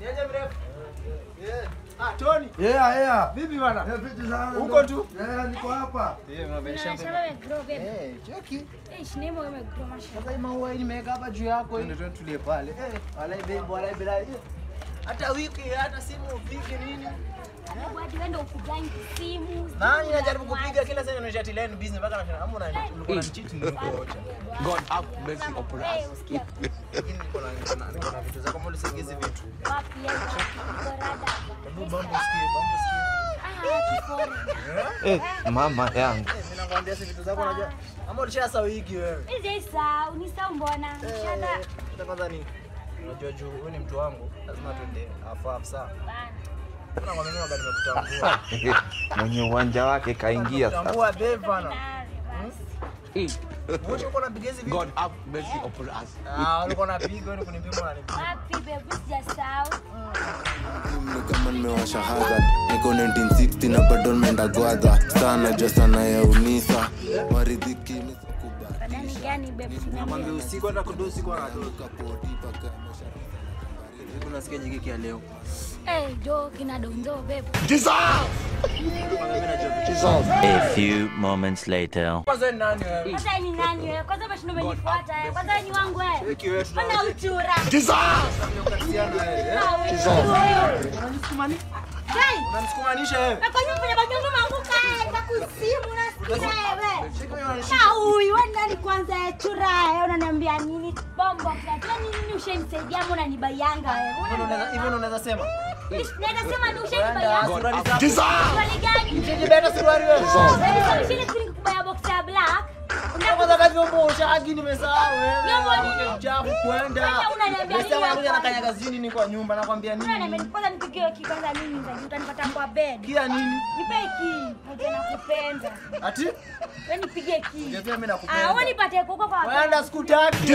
Niaje mrefu? Yeah. Ah, Tony. Yeah, yeah. Vipi bana? Eh, vipi sana. Uko tu? Yeah, niko hapa. Yeah, mabesha. Eh, cheki. Eh, shinemo umegrow mashallah. Sasa hii maua hii nimeweka hapa juu yako hii. Ndio tulie pale. Eh, walai babe, walai bilai. Hata wiki hata simu upige nini? Hadi wewe ndio ukugangi simu. Nani anajaribu kupiga kila saa inaonyesha ati line busy mpaka anasema kama ulikuwa unanicheat nilikuocha. God have mercy upon us. Eh, usikia. Lakini niko na vitu zako mbona usigizi vitu. Wapi yeye? Niko rada. Hebu bambo usikie, bambo usikie. Ah, kifore. Eh, mama yangu. Mimi nakwambia si vitu zako unajua. Ama ulishasahau wiki wewe. Mimi sasa unisahau mbona? Shada. Hata kwanza ni unajua juu wewe ni mtu wangu, lazima twende afu sawa. Bana. Kuna kwa mimi wakati nimekutambua. Mwenye uwanja wake kaingia sasa. Kutambua babe bana. Basi. Wewe uko unapiga hizi vitu. God have mercy upon us. Ah, ulikuwa unapiga wewe kunipima unanipima. Wapi babe, sijasahau. Ni kama nimewasha hazard. Niko 1960 na bado nimeenda gwadha. Sana jua sana ya unisa. Waridhiki ni Badani gani babe? Nakwambia usiku hata kudo usiku anatoka. kapoti paka Vipi unasikia jiki ya leo? Eh, jo kina donzo babe. A few moments later. Kwanza ni nani wewe? Kwanza ni nani wewe? Kwanza umeshinda umenifuata wewe. Kwanza ni wangu wewe. Wiki wewe Mbona uchura? Tunakatiana wewe. Unanisukumani? Hey! Unanisukumanisha wewe. Na kwa nini unafanya banyangu maanguka eh? Nitakusimu unasikia wewe. Shika hiyo unanishika. Na huyu wewe nani kwanza eh, chura eh, unaniambia nini? Bombo kwa nini nini ushenisaidia ama unanibaianga wewe? Hivyo ndo unaweza sema. Naweza sema ni ushenibaianga. Suruali zako. Swali gani? Ushajibeta suruali wewe. Wewe ushanisaidia kubaya box ya black. Kwanza hata vyombo ushagi nimesahau wewe. Vyombo nini? Uchafu kwenda. Wewe unaniambia nini Nimesema nakuja hapa? na kanyaga zini ni kwa nyumba nakwambia nini? Unaniambia kwanza nipigie key kwanza mimi ndio utanipata kwa bed. Kia nini? Nipe key. Unajua nakupenda. Ati? Wewe nipige key. Ndio mimi nakupenda. Ah, wewe nipate huko kwa Kwenda sikutaki.